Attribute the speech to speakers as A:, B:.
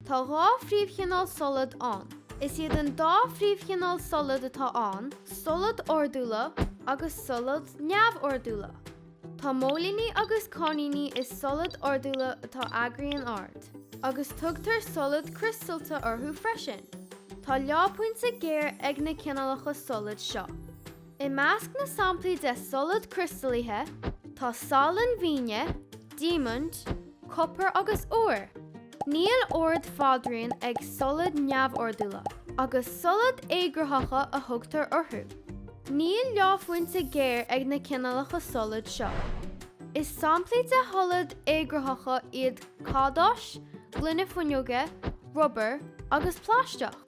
A: Tá 2 phríomhchineál solad ann. Is iad an dá phríomhchineál solad atá ann, solad ordúla agus solad neamhordúla. Tá móilíní agus cáithníní i solad ordúla atá eagraithe in ord, agus tugtar solad criostalta orthu freisin. Tá leáphointe géar ag na cineálacha solad seo. I measc na samplaí de solad criostalaithe tá salann mhíne, diamaint, copar agus ór. Níl ord fadraoin ag solad neamhordúla, agus solad éagruthach a thugtar orthu. Níl leáphointe géar ag na cineálacha solad seo. Is samplaí de sholaid éagruthacha iad cadáis, gloine fuinneoige, rubar agus plaisteach.